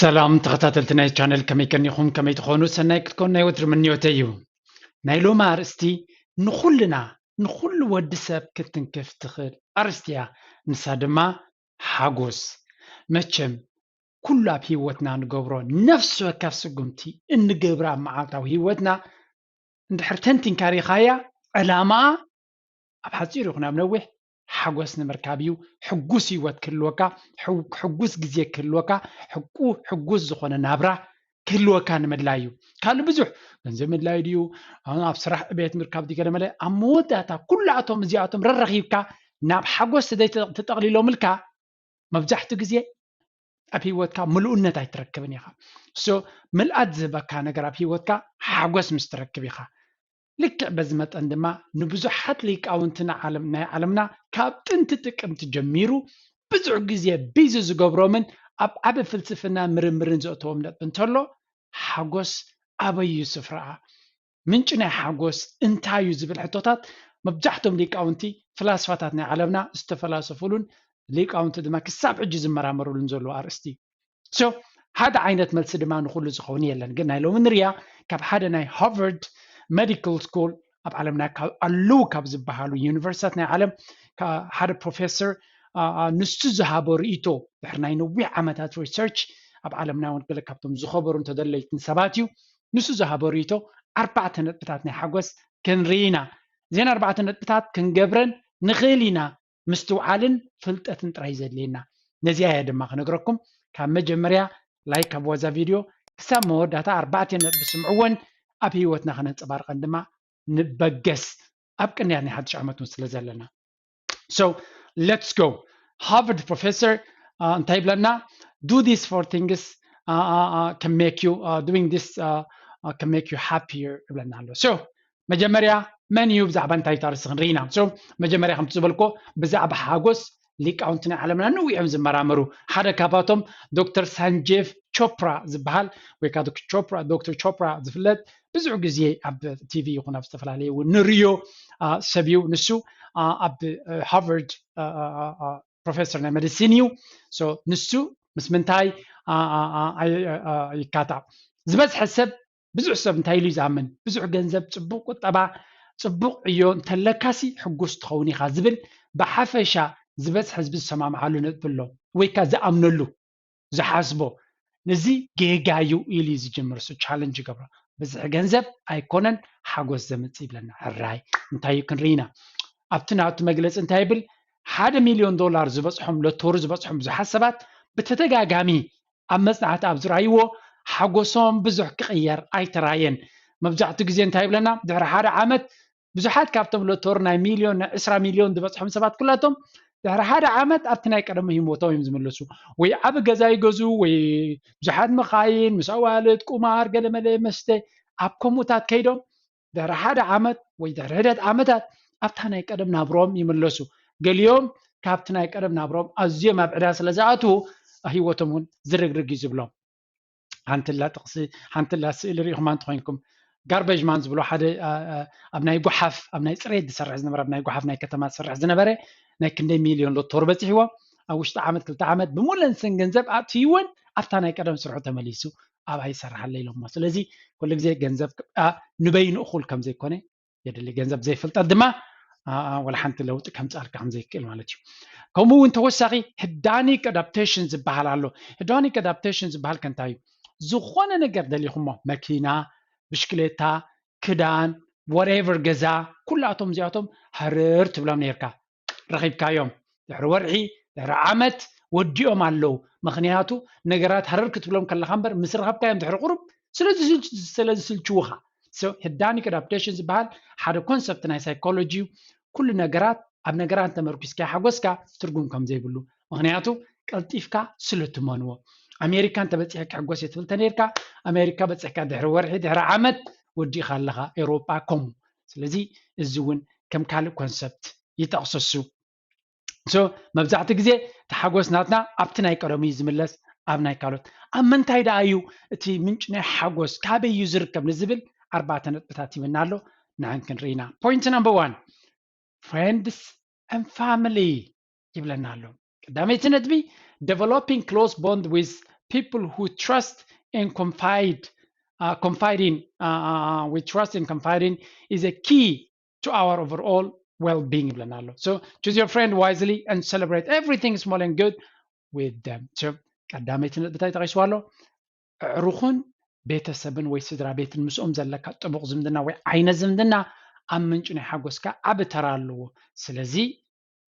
ሰላም ተኸታተልቲ ናይ ቻነል፣ ከመይ ቀኒኹም? ከመይ ትኾኑ? ሰናይ ክትኮኑ ናይ ወትሪ ምንዮተይ እዩ። ናይ ሎሚ ኣርእስቲ ንኹልና፣ ንኹሉ ወዲ ሰብ ክትንክፍ ትኽእል ኣርእስቲ እያ። ንሳ ድማ ሓጎስ። መቸም ኩሉ ኣብ ህይወትና ንገብሮ ነፍሲ ወከፍ ስጉምቲ እንገብራ ኣብ መዓልታዊ ህይወትና እንድሕር ተንቲንካ ሪኻያ፣ ዕላማኣ ኣብ ሓፂር ይኹን ኣብ ነዊሕ ሓጎስ ንምርካብ እዩ። ሕጉስ ህይወት ክህልወካ፣ ሕው-፣ ሕጉስ ግዜ ክህልወካ፣ ሕቁ-፣ ሕጉስ ዝኾነ ናብራ ክህልወካ ንምድላይ እዩ። ካልእ ብዙሕ ገንዘብ ምድላይ ድዩ፣ ኣብ ስራሕ ዕቤት ምርካብ ድዩ፣ ገለመለ፣ ኣብ መወዳእታ ኩላቶም እዚኣቶም ረረኺብካ ናብ ሓጎስ ተዘይ ተጠቕሊሎምልካ፣ መብዛሕትኡ ግዜ ኣብ ህይወትካ ምሉእነት ኣይትረክብን ኢኻ። ሶ ምልኣት ዝህበካ ነገር ኣብ ህይወትካ ሓጎስ ምስ ትረክብ ኢኻ። ልክዕ በዚ መጠን ድማ ንብዙሓት ሊቃውንቲ ንዓለም-፣ ናይ ዓለምና ካብ ጥንቲ ጥቅምቲ ጀሚሩ ብዙሕ ግዜ ቢዚ ዝገብሮምን ኣብ ዓቢ ፍልስፍና ምርምርን ዘእተዎም ነጥቢ እንተሎ፣ ሓጎስ ኣበይ እዩ ስፍራኣ? ምንጪ ናይ ሓጎስ እንታይ እዩ ዝብል ሕቶታት መብዛሕቶም ሊቃውንቲ፣ ፍላስፋታት ናይ ዓለምና ዝተፈላሰፉሉን ሊቃውንቲ ድማ ክሳብ ሕጂ ዝመራመሩሉን ዘለዉ ኣርእስቲ እዩ። ሶ ሓደ ዓይነት መልሲ ድማ ንኹሉ ዝኸውን የለን። ግን ናይ ሎሚ ንሪኣ ካብ ሓደ ናይ ሃርቫርድ ሜዲካል ስኩል፣ ኣብ ዓለምና ካብ ኣለዉ ካብ ዝበሃሉ ዩኒቨርሲታት ናይ ዓለም፣ ካ-፣ ሓደ ፕሮፌሰር፣ አ፣ አ፣ ንሱ ዝሃቦ ርእይቶ ድሕሪ ናይ ነዊሕ ዓመታት ሪሰርች ኣብ ዓለምና እውን ገለ ካብቶም ዝኸበሩን ተደለይትን ሰባት እዩ። ንሱ ዝሃቦ ርእይቶ ኣርባዕተ ነጥብታት ናይ ሓጎስ ክንርኢ ኢና። እዘን ኣርባዕተ ነጥብታት ክንገብረን ንኽእል ኢና። ምስትውዓልን ፍልጠትን ጥራይ ዘድልየና። ነዚኣ እየ ድማ ክነግረኩም። ካብ መጀመርያ ላይክ ኣብዋ እዛ ቪድዮ ክሳብ መወዳእታ ኣርባዕተ ነጥቢ ስምዕወን ኣብ ህይወትና ከነንጸባርቀን ድማ ንበገስ፣ ኣብ ቅንያት ናይ ሓድሽ ዓመት እውን ስለ ዘለና። So let's go. ሃርቫርድ ፕሮፌሰር፣ አ፣ እንታይ ይብለና? Do these four things, አ፣ አ፣ አ፣ can make you, አ፣ doing this, አ፣ አ፣ can make you happier ይብለና ኣሎ። So መጀመርያ መን እዩ፣ ብዛዕባ እንታይ ታርሲ ክንርኢ ኢና። So መጀመርያ ከምቲ ዝበልኮ ብዛዕባ ሓጎስ ሊቃውንቲ ናይ ዓለምና ነዊሕ እዮም ዝመራመሩ። ሓደ ካብኣቶም ዶክተር ሳንጄቭ ቾፕራ ዝበሃል ወይ ከዓ ዶክተር ቾፕራ፣ ዶክተር ቾፕራ ዝፍለጥ ብዙሕ ግዜ ኣብ ቲቪ ይኹን ኣብ ዝተፈላለዩ እውን ንርእዮ፣ አ፣ ሰብ እዩ። ንሱ፣ አ፣ ኣብ፣ አ፣ ሃርቫርድ፣ አ፣ አ፣ አ፣ አ፣ ፕሮፌሰር ናይ መዲሲን እዩ። So ንሱ ምስ ምንታይ፣ አ፣ አ፣ አ፣ ኣይ-፣ አ፣ አ፣ ይካታዕ? ዝበዝሐ ሰብ፣ ብዙሕ ሰብ እንታይ ኢሉ እዩ ዝኣምን? ብዙሕ ገንዘብ፣ ጽቡቕ ቁጠባ፣ ጽቡቕ ዕዮ እንተለካሲ ሕጉስ ትኸውን ኢኻ ዝብል ብሓፈሻ ዝበዝሐ ህዝቢ ዝሰማምዓሉ ነጥቢ ኣሎ ወይ ከኣ ዝኣምነሉ። ዝሓስቦ፣ ነዚ ጌጋ እዩ ኢሉ እዩ ዝጅምር። እሱ ቻለንጅ ይገብሮ። ብዝሒ ገንዘብ ኣይኮነን ሓጎስ ዘምጽእ ይብለና። ሕራይ እንታይ እዩ ክንርኢ ኢና። ኣብቲ ናቱ መግለጺ እንታይ ይብል? ሓደ ሚልዮን ዶላር ዝበጽሖም፣ ሎቶሪ ዝበጽሖም ብዙሓት ሰባት ብተደጋጋሚ ኣብ መጽናዕቲ ኣብ ዝረኣይዎ ሓጎሶም ብዙሕ ክቕየር ኣይተራየን። መብዛሕትኡ ግዜ እንታይ ይብለና? ድሕሪ ሓደ ዓመት ብዙሓት ካብቶም ሎቶሪ ናይ ሚልዮን፣ ናይ ዕስራ ሚልዮን ዝበጽሖም ሰባት ኩላቶም ድሕሪ ሓደ ዓመት ኣብቲ ናይ ቀደም ህይወቶም እዮም ዝምለሱ። ወይ ዓቢ ገዛ ይገዝኡ፣ ወይ ብዙሓት መኻይን፣ ምስ ኣዋልድ፣ ቁማር፣ ገለመለ መስተ፣ ኣብ ከምኡታት ከይዶም ድሕሪ ሓደ ዓመት ወይ ድሕሪ ሒደት ዓመታት ኣብታ ናይ ቀደም ናብሮም ይምለሱ። ገሊኦም ካብቲ ናይ ቀደም ናብሮም ኣዝዮም ኣብ ዕዳ ስለ ዝኣትዉ ህይወቶም እውን ዝርግርግ እዩ ዝብሎም። ሓንትላ ጥቕሲ፣ ሓንትላ ስእሊ ርኢኹማ እንተኾይንኩም፣ ጋርቤጅ ማን ዝብሎ ሓደ፣ አ፣ አ፣ ኣብ ናይ ጓሓፍ፣ ኣብ ናይ ጽሬት ዝሰርሕ ዝነበረ፣ ኣብ ናይ ጓሓፍ ናይ ከተማ ዝሰርሕ ዝነበረ ናይ ክንደይ ሚልዮን ሎቶሪ በጺሕዎ፣ ኣብ ውሽጢ ዓመት ክልተ ዓመት ብምሉእን ስን ገንዘብ ኣእትይወን ኣብታ ናይ ቀደም ስርሑ ተመሊሱ ኣብኣ ይሰርሓለ ኢሎሞ። ስለዚ ኩሉ ግዜ ገንዘብ፣ አ፣ ንበይኑ እኹል ከም ዘይኮነ የድሊ። ገንዘብ ዘይፍልጠት ድማ፣ አ፣ አ፣ ወላ ሓንቲ ለውጢ ከምጽኣልካ ከም ዘይክእል ማለት እዩ። ከምኡ እውን ተወሳኺ ሄዶኒክ ኣዳፕቴሽን ዝበሃል ኣሎ። ሄዶኒክ ኣዳፕቴሽን ዝበሃል ከ እንታይ እዩ? ዝኾነ ነገር ደሊኹሞ፣ መኪና፣ ብሽክሌታ፣ ክዳን፣ ዋትኤቨር፣ ገዛ፣ ኩላቶም እዚኣቶም ሃረር ትብሎም ነይርካ። ረኺብካዮም። ድሕሪ ወርሒ፣ ድሕሪ ዓመት ወዲኦም ኣለዉ። ምኽንያቱ ነገራት ሃረር ክትብሎም ከለኻ እምበር ምስ ረኸብካዮም ድሕሪ ቁሩብ ስለ ዝስል-፣ ስለ ዝስልችዉኻ። So ሄዶኒክ ኣዳፕቴሽን ዝበሃል ሓደ ኮንሰፕት ናይ ሳይኮሎጂ እዩ። ኩሉ ነገራት ኣብ ነገራት ተመርኩስካ ሓጎስካ ትርጉም ከም ዘይብሉ። ምኽንያቱ ቀልጢፍካ ስለ ትመንዎ። ኣሜሪካ እንተበጺሐ ክሕጎስ እየ ትብል ተነይርካ፣ ኣሜሪካ በጺሕካ ድሕሪ ወርሒ፣ ድሕሪ ዓመት ወዲእኻ ኣለኻ። ኤውሮጳ ከምኡ። ስለዚ እዚ እውን ከም ካልእ ኮንሰፕት ይጠቕሶ እሱ። So መብዛሕትኡ ግዜ እቲ ሓጎስ ናትና ኣብቲ ናይ ቀደሙ እዩ ዝምለስ፣ ኣብ ናይ ካልኦት። ኣብ ምንታይ ደኣ እዩ እቲ ምንጪ ናይ ሓጎስ፣ ካበይ እዩ ዝርከብ ንዝብል ኣርባዕተ ነጥብታት ሂብና ኣሎ። ንዓን ክንርኢና። Point number one, friends and family ይብለና ኣሎ። ቀዳመይቲ ነጥቢ፣ developing close bond with people who trust and confide, uh, confiding, uh, uh, uh, we trust and confiding is a key to our overall well-being ይብለና ኣሎ። So choose your friend wisely and celebrate everything small and good with them. So ቀዳመይቲ ነጥቢ እንታይ ተጠቂስዋ ኣሎ? ኣዕሩኽን ቤተሰብን ወይ ስድራ ቤትን ምስኦም ዘለካ ጥቡቕ ዝምድና ወይ ዓይነት ዝምድና ኣብ ምንጪ ናይ ሓጎስካ ዓቢ ተራ ኣለዎ። ስለዚ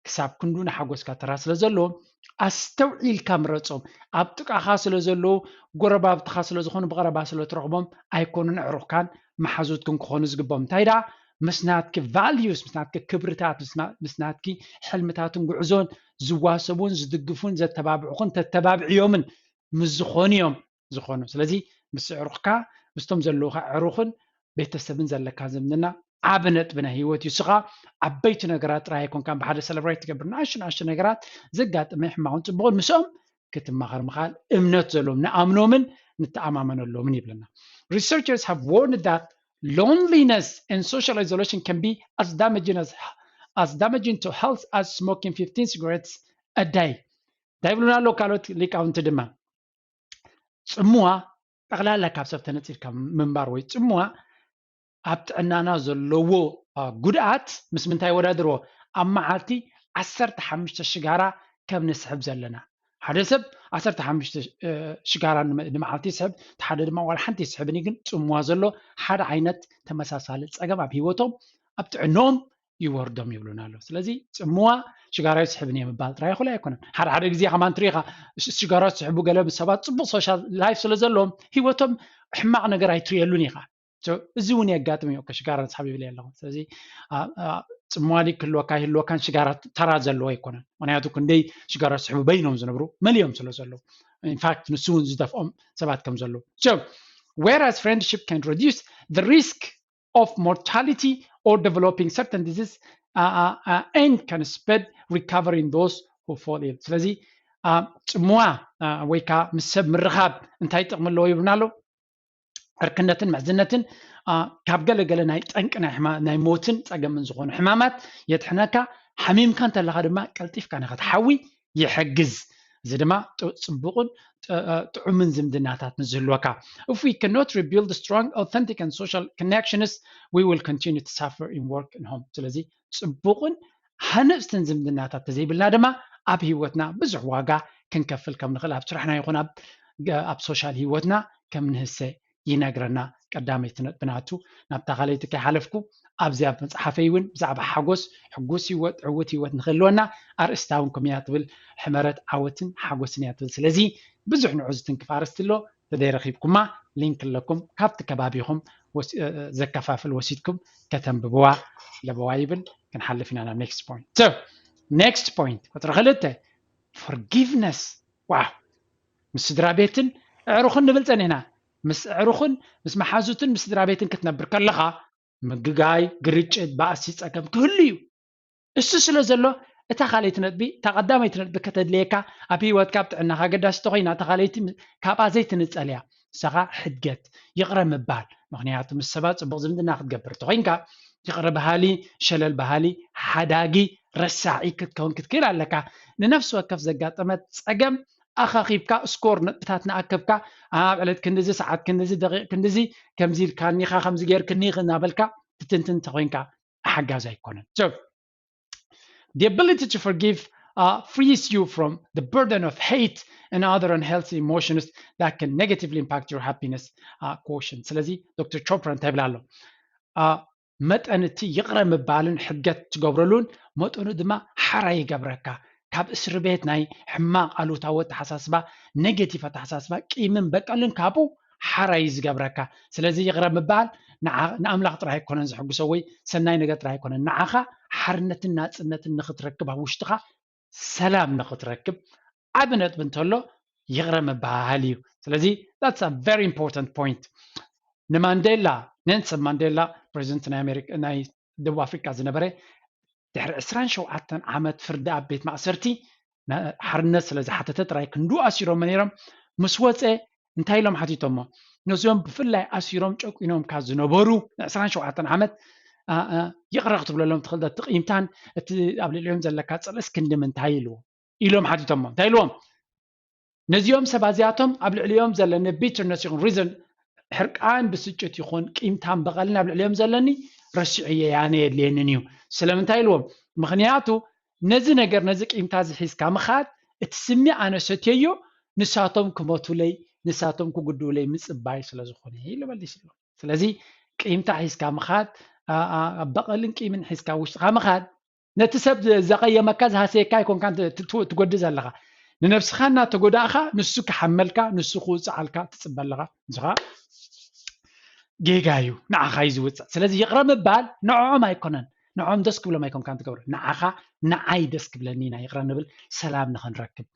ክሳብ ክንዱ ንሓጎስካ ተራ ስለ ዘለዎ ኣስተውዒልካ ምረጾም። ኣብ ጥቃኻ ስለ ዘለዉ፣ ጎረባብትኻ ስለ ዝኾኑ፣ ብቐረባ ስለ ትረኽቦም ኣይኮኑን ኣዕሩኽካን መሓዙትክን ክኾኑ ዝግብኦም። እንታይ ደኣ ምስ ናትኪ ቫልዩስ፣ ምስ ናትኪ ክብርታት፣ ምስ ና- ምስ ናትኪ ሕልምታትን ጉዕዞን ዝዋሰቡን ዝድግፉን ዘተባብዑኽን ተተባብዕዮምን ምስ ዝኾኑ እዮም ዝኾኑ። ስለዚ ምስ ኣዕሩኽካ ምስቶም ዘለዉኻ ኣዕሩኽን ቤተሰብን ዘለካ ዝምድና ዓቢ ነጥቢ ናይ ህይወት እዩ። ንስኻ ዓበይቲ ነገራት ጥራይ ኣይኮንካን ብሓደ ሰለብሬት ትገብር፣ ንኣሽቱ ንኣሽቱ ነገራት ዘጋጥመ ሕማቕን ጽቡቕን ምስኦም ክትማኸር ምኻል እምነት ዘለዎም ንኣምኖምን ንተኣማመነሎምን ይብለና። Researchers have warned that loneliness and social isolation can be as damaging as as damaging to health as smoking fifteen cigarettes a day። እንታይ ይብሉና ኣለዉ ካልኦት ሊቃውንቲ ድማ? ጽምዋ ጠቕላላ ካብ ሰብ ተነጺልካ ምንባር ወይ ጽምዋ ኣብ ጥዕናና ዘለዎ አ፣ ጉድኣት ምስ ምንታይ ወዳድርዎ? ኣብ መዓልቲ ዓሰርተ ሓሙሽተ ሽጋራ ከም ንስሕብ ዘለና። ሓደ ሰብ ዓሰርተ ሓሙሽተ እ፣ ሽጋራ ንመ- ንመዓልቲ ይስሕብ፣ እቲ ሓደ ድማ ዋላ ሓንቲ ይስሕብን እዩ፣ ግን ጽምዋ ዘሎ ሓደ ዓይነት ተመሳሳሊ ጸገም ኣብ ህይወቶም ኣብ ጥዕንኦም ይወርዶም ይብሉና ኣለዉ። ስለዚ ጽምዋ ሽጋራ ይስሕብን እየ ምባል ጥራይ ይኹል ኣይኮነን። ሓደ ሓደ ግዜ ከማን ትሪኢኻ ሽ- ሽጋራ ዝስሕቡ ገለ ሰባት ጽቡቕ ሶሻል ላይፍ ስለ ዘለዎም ህይወቶም ሕማቕ ነገር ኣይትርእየሉን ኢኻ። So እዚ እውን የጋጥም እዩ። ሽጋራ ንስሓብ ይብል ኣለኹ። ስለዚ አ- አ- ጽምዋ ድዩ ክህልወካ ይህልወካን ሽጋራ ተራ ዘለዎ ኣይኮነን። ምክንያቱ ክንደይ ሽጋራ ዝስሕቡ በይኖም ዝነብሩ መሊኦም ስለ ዘለዉ ኢንፋክት ንሱ እውን ዝደፍኦም ሰባት ከም ዘለዉ። So whereas friendship can reduce the risk of mortality or developing certain disease uh, uh, uh, and can speed recovery in those who fall ill። ስለዚ አ፣ ጽምዋ አ፣ ወይ ከዓ ምስ ሰብ ምርኻብ እንታይ ጥቕሚ ኣለዎ ይብሉና ኣለዉ? ዕርክነትን ምሕዝነትን አ፣ ካብ ገለ ገለ ናይ ጠንቂ ናይ ሕማ- ናይ ሞትን ጸገምን ዝኾኑ ሕማማት የድሕነካ። ሓሚምካ እንተለኻ ድማ ቀልጢፍካ ንኸትሓዊ ይሕግዝ። እዚ ድማ ጥ- ጽቡቕን ጥ- እ፣ ጥዑምን ዝምድናታት ንዝህልወካ። If we cannot rebuild strong, authentic and social connections, we will continue to suffer in work and home። ስለዚ ጽቡቕን ሃነጽትን ዝምድናታት ተዘይብልና ድማ ኣብ ህይወትና ብዙሕ ዋጋ ክንከፍል ከም ንኽእል ኣብ ስራሕና ይኹን ኣብ ገ- ኣብ ሶሻል ህይወትና ከም ንህሰ ይነግረና። ቀዳመይቲ ነጥቢ ናቱ ናብታ ካልኣይቲ ከይሓለፍኩ ኣብዚ ኣብ መጽሓፈይ እውን ብዛዕባ ሓጎስ ሕጉስ ህይወት ዕውት ህይወት ንክህልወና ኣርእስታ እውን ከምያ ትብል ሕመረት ዓወትን ሓጎስን እያ ትብል። ስለዚ ብዙሕ ንዑ ዝትንክፍ ኣርእስቲ ኣሎ። ተደይረኺብኩማ ሊንክ ኣለኩም ካብቲ ከባቢኹም ወስ- እ- እ- ዘከፋፍል ወሲድኩም ከተንብብዋ ለበዋ ይብል። ክንሓልፍ ኢና ናብ ኔክስት ፖይንት። ኔክስት ፖይንት ቁፅሪ ክልተ ፎርጊቭነስ። ዋ ምስ ስድራ ቤትን ኣዕሩኽን ንብል ጸኒሕና። ምስ ኣዕሩኽን ምስ መሓዙትን ምስ ስድራ ቤትን ክትነብር ከለኻ ምግጋይ፣ ግርጭት፣ ባእሲ፣ ጸገም ክህሉ እዩ። እሱ ስለ ዘሎ እታ ካልኣይቲ ነጥቢ እታ ቀዳመይቲ ነጥቢ ከተድልየካ ኣብ ህይወትካ ኣብ ጥዕናኻ ኣገዳሲ ተኾይና እታ ካልኣይቲ ም- ካብኣ ዘይትንጸል እያ። ንሳኻ ሕድገት፣ ይቕረ ምባል። ምኽንያቱ ምስ ሰባት ጽቡቕ ዝምድና ክትገብር ተኾይንካ ይቕረ በሃሊ፣ ሸለል በሃሊ፣ ሓዳጊ፣ ረሳዒ ክትከውን ክትክእል ኣለካ። ንነፍሲ ወከፍ ዘጋጠመት ጸገም ኣኻኺብካ ስኮር ነጥብታት ንኣከብካ ኣብ ዕለት ክንድዚ ሰዓት ክንድዚ ደቂቕ ክንድዚ ከምዚ ኢልካኒ ኢኻ ከምዚ ጌርክኒ ኢኺ እናበልካ ትትንትን ተኾይንካ ሓጋዚ ኣይኮነን። So the ability to forgive uh, frees you from the burden of hate and other unhealthy emotions that can negatively impact your happiness uh, quotient። ስለዚ ዶክተር ቾፕራ እንታይ ይብል ኣሎ? Uh, መጠን እቲ ይቕረ ምባልን ሕድገት ትገብረሉን መጠኑ ድማ ሓራ ይገብረካ። ካብ እስሪ ቤት ናይ ሕማቕ ኣሉታዊ ኣተሓሳስባ፣ ኔጌቲቭ ኣተሓሳስባ፣ ቂምን በቀልን ካብኡ ሓራ እዩ ዝገብረካ። ስለዚ ይቕረ ምባል ንዓ- ንኣምላኽ ጥራይ ኣይኮነን ዝሕግሶ ወይ ሰናይ ነገር ጥራይ ኣይኮነን። ንዓኻ ሓርነትን ናጽነትን ንኽትረክብ ኣብ ውሽጥኻ ሰላም ንኽትረክብ ዓቢ ነጥቢ እንተሎ ይቕረ ምባል እዩ። ስለዚ that's a very important point። ንማንዴላ ኔልሰን ማንዴላ ፕሬዚደንት ናይ ኣሜሪካ ናይ ደቡብ ኣፍሪካ ዝነበረ ድሕሪ ዕስራን ሸውዓተን ዓመት ፍርዲ ኣብ ቤት ማእሰርቲ ና- ሓርነት ስለ ዝሓተተ ጥራይ ክንዱ ኣሲሮሞ ነይሮም። ምስ ወፀ እንታይ ኢሎም ሓቲቶሞ? ነዚኦም ብፍላይ ኣሲሮም ጨቁኖምካ ዝነበሩ ን ዕስራን ሸውዓተን ዓመት ኣ- ኣ- ይቕረ ክትብለሎም ትኽእል ዶ? እቲ ቂምታን እቲ ኣብ ልዕሊኦም ዘለካ ፅልእስ ክንዲ ምንታይ ኢልዎ ኢሎም ሓቲቶሞ። እንታይ ኢልዎም? ነዚኦም ሰባት እዚኣቶም ኣብ ልዕሊኦም ዘለኒ bitterness ይኹን resent፣ ሕርቃን፣ ብስጭት ይኹን ቂምታን በቐልን ኣብ ልዕሊኦም ዘለኒ ረሲዐዮ እየ፣ ኣነ የድልየንን እዩ። ስለምንታይ ኢልዎም? ምኽንያቱ ነዚ ነገር፣ ነዚ ቂምታ እዚ ሒዝካ ምኻድ፣ እቲ ስሚ ኣነ ሰትየዮ፣ ንሳቶም ክሞቱለይ፣ ንሳቶም ክጉድኡለይ ምጽባይ ስለ ዝኾነ ኢሉ መሊስሎም። ስለዚ ቂምታ ሒዝካ ምኻድ፣ ኣ፣ ኣ፣ በቐልን ቂምን ሒዝካ ውሽጥኻ ምኻድ፣ ነቲ ሰብ ዘቐየመካ ዝሃሰየካ ኣይኮንካን ት-፣ ት-፣ ትጎድእ ዘለኻ። ንነብስኻ እናተጎዳእኻ ንሱ ክሓመልካ፣ ንሱ ክውፅዓልካ ትፅበ ኣለኻ። እዚ ኸዓ ጌጋ እዩ፣ ንዓኻ እዩ ዝውፅእ። ስለዚ ይቕረ ምባል ንዕኦም ኣይኮነን፣ ንዕኦም ደስ ክብሎም ኣይኮንካን ትገብሮ፣ ንዓኻ ንዓይ ደስ ክብለኒ ኢና ይቕረ ንብል፣ ሰላም ንኽንረክብ።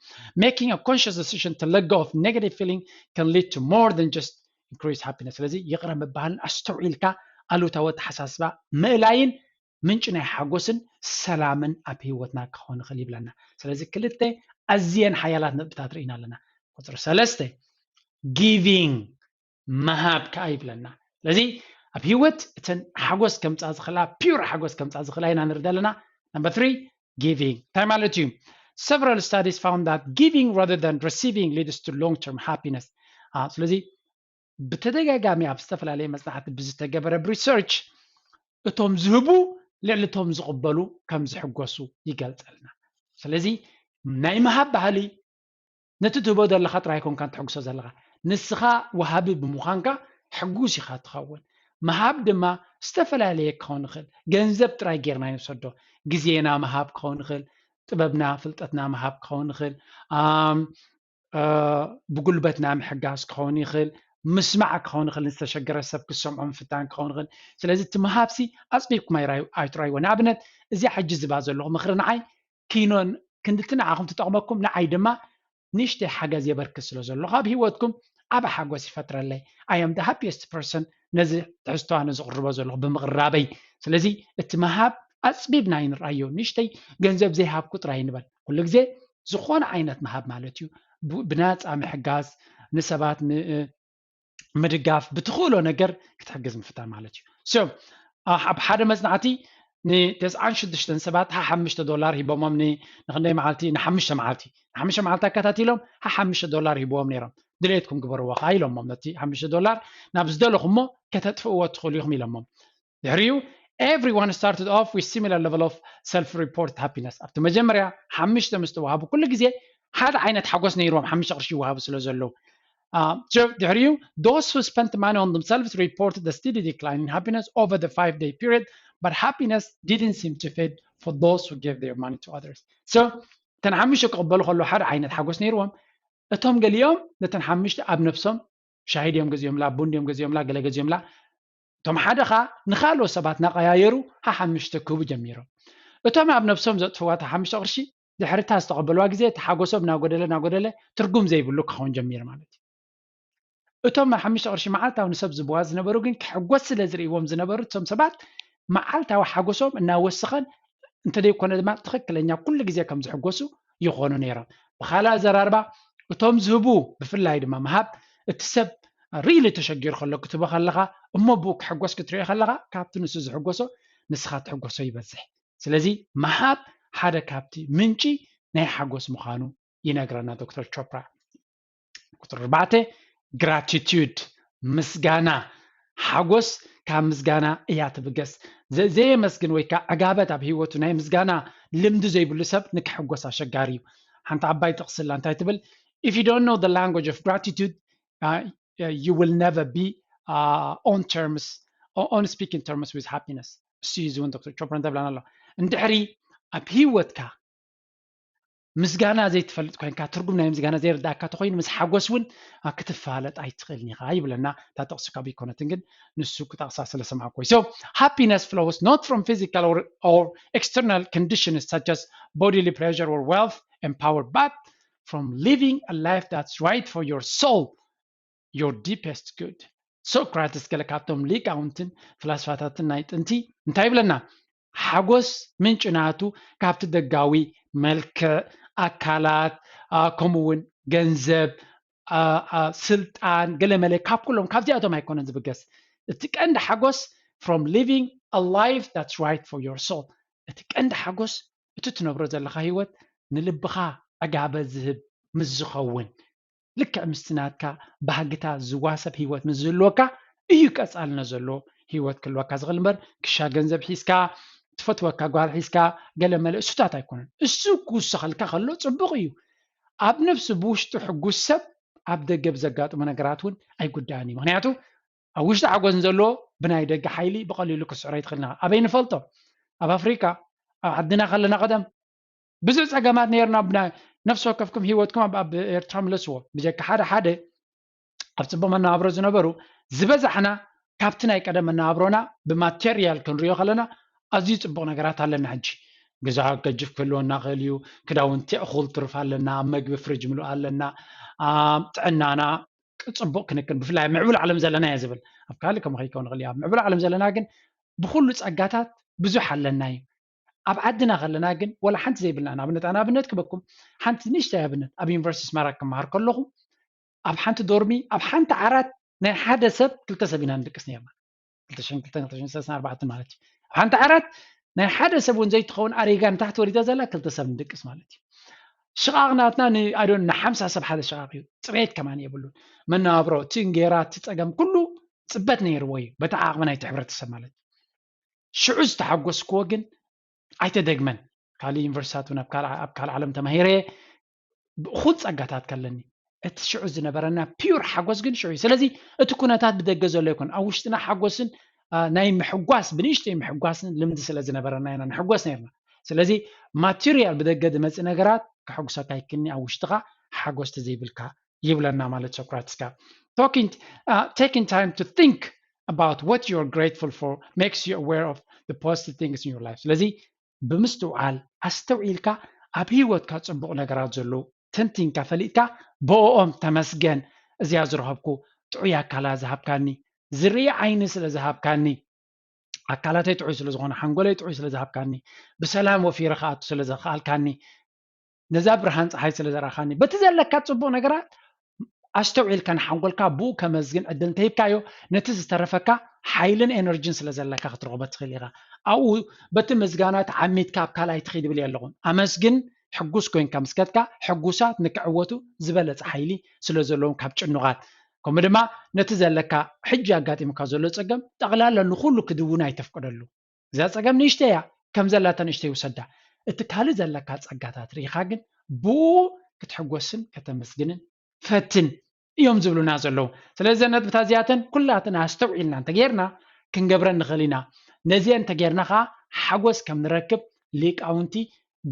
Making a conscious decision to let go of negative feeling can lead to more than just increased happiness። ስለዚ ይቕረ ምባልን ኣስተውዒልካ ኣሉታዊ ኣተሓሳስባ ምእላይን ምንጪ ናይ ሓጎስን ሰላምን ኣብ ህይወትና ክኸውን ይኽእል ይብለና። ስለዚ ክልተ ኣዝየን ሓያላት ነጥብታት ርኢና ኣለና። ቁፅሪ ሰለስተ፣ giving፣ ምሃብ ከኣ ይብለና። ስለዚ ኣብ ህይወት እተን ሓጎስ ከምፃ ዝኽእላ፣ pure ሓጎስ ከምፃ ዝኽእላ ኢና ንርኢ ዘለና። Number three, giving እንታይ ማለት እዩ? Several studies found that giving rather than receiving leads to long term happiness። አ፣ ስለዚ ብተደጋጋሚ ኣብ ዝተፈላለየ መፅናዕቲ ብዝተገበረ research እቶም ዝህቡ ልዕሊ እቶም ዝቕበሉ ከም ዝሕጎሱ ይገልፀልና። ስለዚ ናይ ምሃብ ባህሊ ነቲ ትህቦ ዘለኻ ጥራይ ኣይኮንካን ተሕጉሶ ዘለኻ፣ ንስኻ ወሃቢ ብምዃንካ ሕጉስ ኢኻ ትኸውን። ምሃብ ድማ ዝተፈላለየ ክኸውን ይኽእል። ገንዘብ ጥራይ ጌርና ይንሰዶ፣ ግዜና ምሃብ ክኸውን ይኽእል፣ ጥበብና ፍልጠትና ምሃብ ክኸውን ይኽእል፣ ኣም፣ እ፣ ብጉልበትና ምሕጋዝ ክኸውን ይኽእል፣ ምስማዕ ክኸውን ይኽእል፣ ንዝተሸገረ ሰብ ክሰምዖ ምፍታን ክኸውን ይኽእል። ስለዚ እቲ ምሃብሲ ኣፅቢብኩም ኣይራዩ-፣ ኣይትራይዎ። ንኣብነት እዚኣ ሕጂ ዝባ ዘለኹ ምኽሪ ንዓይ ኪኖን ክንድቲ ንዓኹም ትጠቕመኩም፣ ንዓይ ድማ ንእሽተይ ሓገዝ የበርክት ስለ ዘለኹ ኣብ ህይወትኩም ዓቢ ሓጎስ ይፈጥረለይ። I am the happiest person ነዚ ትሕዝቶ ኣነ ዝቕርቦ ዘለኹ ብምቕራበይ። ስለዚ እቲ ምሃብ ኣፅቢብና ይንርኣዮ። ንእሽተይ ገንዘብ ዘይሃብኩ ጥራይ ንበል። ኩሉ ግዜ ዝኾነ ዓይነት ምሃብ ማለት እዩ። ብ-፣ ብናፃ ምሕጋዝ፣ ንሰባት ም-፣ ምድጋፍ፣ ብትኽእሎ ነገር ክትሕግዝ ምፍታን ማለት እዩ። So፣ ኣ-፣ ኣብ ሓደ መጽናዕቲ ንተስዓን ሽዱሽተን ሰባት ሓሓምሽተ ዶላር ሂቦሞም ን-፣ ንኽንደይ መዓልቲ? ንሓሙሽተ መዓልቲ። ንሓሙሽተ መዓልቲ ኣከታቲሎም ሓሓምሽተ ዶላር ሂብዎም ነይሮም። ድሌትኩም ግበርዎ ኸዓ ኢሎሞም። ነቲ ሓሙሽተ ዶላር ናብ ዝደለኹሞ ከተጥፍእዎ ትኽእሉ ኢኹም ኢሎሞም። ድሕሪኡ፣ everyone started off with similar level of self-reported happiness። ኣብቲ መጀመርያ ሓሙሽተ ምስ ተዋሃቡ፣ ኩሉ ግዜ ሓደ ዓይነት ሓጎስ ነይርዎም፣ ሓሙሽተ ቅርሺ ይወሃቡ ስለ ዘለዉ። Uh, so ድሕሪኡ፣ those who spent money on themselves reported a steady decline in happiness over the five-day period, but happiness didn't seem to fade for those who gave their money to others. So እተን ሓሙሽተ ክቕበሉ ከለዉ ሓደ ዓይነት ሓጎስ ነይርዎም። እቶም ገሊኦም ነተን ሓሙሽተ ኣብ ነብሶም ሻሂ ድዮም ገዚኦምላ፣ ቡን ድዮም ገዚኦምላ፣ ገለ ገዚኦምላ። እቶም ሓደ ኸኣ ንኻልኦት ሰባት እናቐያየሩ ሓሓምሽተ ክህቡ ጀሚሮም። እቶም ኣብ ነብሶም ዘጥፍዋ እታ ሓሙሽተ ቅርሺ ድሕሪ እታ ዝተቐበልዋ ግዜ እቲ ሓጎሶም እናጎደለ እናጎደለ ትርጉም ዘይብሉ ክኸውን ጀሚሩ ማለት እዩ። እቶም ሓሙሽተ ቅርሺ መዓልታዊ ንሰብ ዝህብዋ ዝነበሩ ግን ክሕጎስ ስለ ዝርእይዎም ዝነበሩ እቶም ሰባት መዓልታዊ ሓጎሶም እናወሰኸን እንተደይኮነ ድማ ትኽክለኛ ኩሉ ግዜ ከም ዝሕጎሱ ይኾኑ ነይሮም። ብኻልእ ኣዘራርባ እቶም ዝህቡ ብፍላይ ድማ ምሃብ እቲ ሰብ really ተሸጊሩ ከሎ ክትህቦ ከለኻ እሞ ብኡ ክሕጎስ ክትሪኦ ከለኻ ካብቲ ንሱ ዝሕጎሶ ንስኻ ትሕጎሶ ይበዝሕ። ስለዚ ምሃብ ሓደ ካብቲ ምንጪ ናይ ሓጎስ ምዃኑ ይነግረና ዶክተር ቾፕራ። ቁፅሪ ኣርባዕተ፣ gratitude፣ ምስጋና። ሓጎስ ካብ ምስጋና እያ ትብገስ። ዘ-፣ ዘየመስግን ወይ ከዓ ዕጋበት ኣብ ህይወቱ ናይ ምስጋና ልምዲ ዘይብሉ ሰብ ንክሕጎስ ኣሸጋሪ እዩ። ሓንቲ ዓባይ ጥቕሲ ኣላ፣ እንታይ ትብል? If you don't know the language of gratitude, uh, you will never be, uh, on terms, on speaking terms with happiness። እሱ እዩ እዚ እውን ዶክተር ቾፕራ እንተብላና ኣሎ። እንድሕሪ ኣብ ህይወትካ ምስጋና ዘይትፈልጥ ኮይንካ፣ ትርጉም ናይ ምስጋና ዘይርዳእካ ተኮይኑ፣ ምስ ሓጎስ እውን፣ አ፣ ክትፋለጥ ኣይትኽእልን ኢኻ ይብለና። እታ ጥቕሲ ካብ ኣይኮነትን፣ ግን ንሱ ክጠቕሳ ስለ ሰማዕኩ። So, happiness flows not from physical or, or external conditions such as bodily pleasure or wealth and power, but from living a life that's right for your soul, your deepest good. ሶክራትስ፣ ገለ ካብቶም ሊቃውንትን ፍላስፋታትን ናይ ጥንቲ እንታይ ይብለና? ሓጎስ ምንጪ ናቱ ካብቲ ደጋዊ መልክዕ፣ ኣካላት፣ አ፣ ከምኡ እውን ገንዘብ፣ አ፣ አ፣ ስልጣን፣ ገለመለ ካብ ኩሎም ካብዚኣቶም ኣይኮነን ዝብገስ። እቲ ቀንዲ ሓጎስ from living a life that's right for your soul። እቲ ቀንዲ ሓጎስ እቲ ትነብሮ ዘለኻ ህይወት ንልብኻ ዕጋበት ዝህብ ምስ ዝኸውን፣ ልክዕ ምስቲ ናትካ ባህግታት ዝዋሰብ ህይወት ምስ ዝህልወካ እዩ ቀጻልነት ዘሎ ህይወት ክህልወካ ዝኽእል እምበር፣ ክሻ ገንዘብ ሒዝካ፣ ትፈትወካ ጓል ሒዝካ፣ ገለ መለ እሱታት ኣይኮነን። እሱ ክውሰኸልካ ከሎ ጽቡቕ እዩ። ኣብ ነፍሱ ብውሽጡ ሕጉስ ሰብ ኣብ ደገ ብዘጋጥሞ ነገራት እውን ኣይጉዳእን እዩ። ምኽንያቱ ኣብ ውሽጢ ሓጎስ ዘሎ ብናይ ደገ ሓይሊ ብቐሊሉ ክስዕሮ ይትኽእል ኢና። ኣበይ ንፈልጦ? ኣብ ኣፍሪካ፣ ኣብ ዓድና ከለና ቀደም ብዙሕ ጸገማት ነይርና። ብናይ ነፍሲ ወከፍኩም ህይወትኩም ኣብ፣ ኣብ ኤርትራ ምለስዎ። ብጀካ ሓደ ሓደ ኣብ ጽቡቕ መነባብሮ ዝነበሩ ዝበዛሕና ካብቲ ናይ ቀደም መነባብሮና ብማቴርያል ክንሪኦ ከለና ኣዝዩ ጽቡቕ ነገራት ኣለና። ሕጂ ገዛ ገጅፍ ክህልወና ክእል እዩ፣ ክዳውንቲ እኹል ትርፍ ኣለና፣ ኣብ መግቢ ፍሪጅ ምሉእ ኣለና፣ ኣብ ጥዕናና ጽቡቕ ክንክን፣ ብፍላይ ኣብ ምዕቡል ዓለም ዘለና እየ ዝብል፣ ኣብ ካልእ ከም ከይከውን ይኽእል እዩ። ኣብ ምዕቡል ዓለም ዘለና ግን ብኹሉ ጸጋታት ብዙሕ ኣለና እዩ። ኣብ ዓድና ከለና ግን ወላ ሓንቲ ዘይብልና፣ ንኣብነት ኣነ ኣብነት ክበኩም፣ ሓንቲ ንእሽተይ ኣብነት፣ ኣብ ዩኒቨርሲቲ ኣስመራ ክመሃር ከለኹ ኣብ ሓንቲ ዶርሚ ኣብ ሓንቲ ዓራት ናይ ሓደ ሰብ ክልተ ሰብ ኢና ንድቅስ ነርና። ክልተ ሽሕን ክልተን፣ ክልተ ሽሕን ሰለስተን ኣርባዕተን ማለት እዩ። ኣብ ሓንቲ ዓራት ናይ ሓደ ሰብ እውን ዘይትኸውን ኣሬጋ ንታሕቲ ወሪዳ ዘላ ክልተ ሰብ ንድቅስ ማለት እዩ። ሽቓቕ ናትና ን-፣ I don't know፣ ንሓምሳ ሰብ ሓደ ሽቓቕ እዩ። ጽሬት ከማን የብሉን። መነባብሮ፣ እቲ እንጌራ፣ እቲ ጸገም፣ ኩሉ ጽበት ነይርዎ እዩ። በቲ ዓቕሚ ናይቲ ሕብረተሰብ ማለት እዩ። ሽዑ ዝተሓጎስክዎ ግን ኣይተደግመን። ካልእ ዩኒቨርሲታት እውን ኣብ ካልእ፣ ኣብ ካልእ ዓለም ተማሂረ፣ ብእኹል ጸጋታት ከለኒ፣ እቲ ሽዑ ዝነበረና ፒዩር ሓጎስ ግን ሽዑ እዩ። ስለዚ እቲ ኩነታት ብደገ ዘሎ ይኮን፣ ኣብ ውሽጥና ሓጎስን፣ አ፣ ናይ ምሕጓስ፣ ብንእሽተይ ምሕጓስን ልምዲ ስለ ዝነበረና ኢና ንሕጎስ ነርና። ስለዚ ማቴሪያል ብደገ ዝመጽእ ነገራት ከሐጉሰካ ይክኒ፣ ኣብ ውሽጥኻ ሓጎስ ተዘይብልካ ይብለና ማለት ሶክራትስ ካብ። Talking, uh, taking time to think about what you're grateful for makes you aware of the positive things in your life. ስለዚ ብምስትውዓል ኣስተውዒልካ ኣብ ህይወትካ ጽቡቕ ነገራት ዘለዉ ተንቲንካ ፈሊጥካ ብኦኦም ተመስገን፣ እዚኣ ዝረኸብኩ ጥዑይ ኣካላ ዝሃብካኒ፣ ዝርኢ ዓይኒ ስለ ዝሃብካኒ፣ ኣካላተይ ጥዑይ ስለ ዝኾነ፣ ሓንጎለይ ጥዑይ ስለ ዝሃብካኒ፣ ብሰላም ወፊረ ክኣቱ ስለ ዘኽኣልካኒ፣ ነዛ ብርሃን ፀሓይ ስለ ዘርኣኻኒ፣ በቲ ዘለካ ፅቡቕ ነገራት ኣስተውዒልካ ንሓንጎልካ ብኡ ከመስግን ዕድል እንተሂብካዮ፣ ነቲ ዝተረፈካ ሓይልን ኤነርጂን ስለ ዘለካ ክትረኽቦ ትኽእል ኢኻ። ኣብኡ በቲ ምስጋና ተዓሚትካ ኣብ ካልኣይ ትኺድ ይብል የለኹን። ኣመስግን፣ ሕጉስ ኮይንካ ምስ ከድካ፣ ሕጉሳት ንክዕወቱ ዝበለፀ ሓይሊ ስለ ዘለዎም ካብ ጭኑቓት፣ ከምኡ ድማ ነቲ ዘለካ ሕጂ ኣጋጢሙካ ዘሎ ፀገም ጠቕላላ ንኹሉ ክድውን ኣይተፍቅደሉ። እዛ ጸገም ንእሽተይ እያ፣ ከም ዘላታ ንእሽተይ ውሰዳ። እቲ ካልእ ዘለካ ጸጋታት ርኢኻ ግን ብኡ ክትሕጎስን ከተመስግንን ፈትን እዮም ዝብሉና ዘለዉ። ስለዚ እዘን ነጥብታት እዚኣተን ኩላትና ኣስተውዒልና እንተጌርና ክንገብረን ንኽእል ኢና። ነዚአን እንተጌርና ኸዓ ሓጎስ ከም ንረክብ ሊቃውንቲ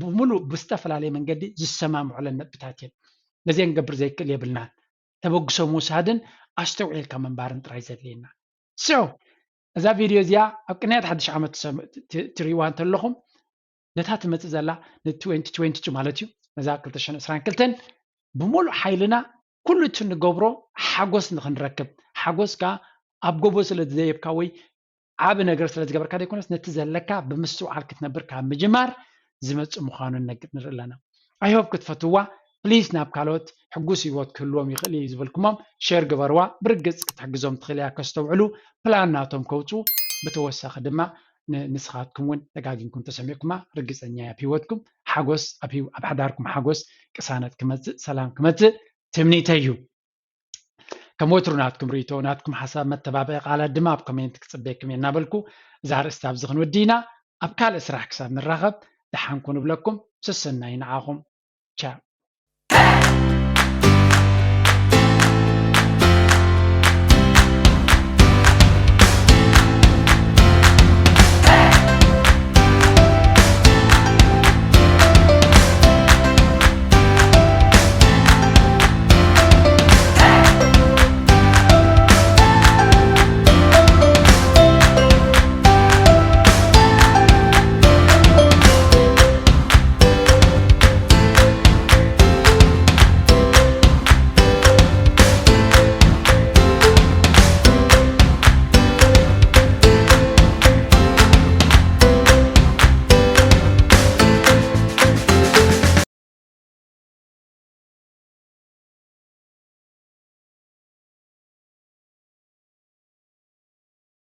ብምሉእ ብዝተፈላለየ መንገዲ ዝሰማምዑለን ነጥብታት እየን። ነዚአን ክገብር ዘይክእል የብልናን። ተበግሶ ምውሳድን ኣስተውዒልካ ምንባርን ጥራይ ዘድልየና። So እዛ ቪድዮ እዚኣ ኣብ ቅንያት ሓድሽ ዓመት ትሰም-፣ ት-፣ ት-፣ ትርእይዋ እንተለኹም፣ ነታ ትመጽእ ዘላ ን-፣ twenty twenty-two ማለት እዩ፣ ነዛ ክልተ ሽሕን ዕስራን ክልተን ብምሉእ ሓይልና ኩሉ እቲ እንገብሮ ሓጎስ ንኽንረክብ፣ ሓጎስ ከኣ ኣብ ጎቦ ስለ ዝደየብካ ወይ ዓቢ ነገር ስለ ዝገበርካ ዘይኮነስ፣ ነቲ ዘለካ ብምስትውዓል ክትነብር ካብ ምጅማር ዝመጽእ ምዃኑ ንነግ-፣ ንርኢ ኣለና። I hope ክትፈትዋ። ፕሊዝ ናብ ካልኦት ሕጉስ ህይወት ክህልዎም ይኽእል እዩ ዝበልኩሞም ሼር ግበርዋ። ብርግጽ ክትሕግዞም ትኽእል እያ ከስተውዕሉ፣ ፕላን ናቶም ከውጽኡ። ብተወሳኺ ድማ ን-፣ ንስኻትኩም እውን ደጋጊምኩም ተሰሚዕኩማ ርግጸኛ እያ። ኣብ ህይወትኩም ሓጎስ፣ ኣብ ህይወ-፣ ኣብ ሓዳርኩም ሓጎስ፣ ቅሳነት ክመጽእ፣ ሰላም ክመጽእ ትምኒተይ እዩ። ከም ወትሩ ናትኩም ርእይቶ፣ ናትኩም ሓሳብ፣ መተባብዒ ቃላት ድማ ኣብ ኮሜንት ክጽበየኩም እየ እናበልኩ፣ እዛ ኣርእስቲ ኣብዚ ክንውዲ ኢና። ኣብ ካልእ ስራሕ ክሳብ ንራኸብ፣ ደሓን ኩኑ እብለኩም። ሰሰናዩ ንዓኹም። ቻው።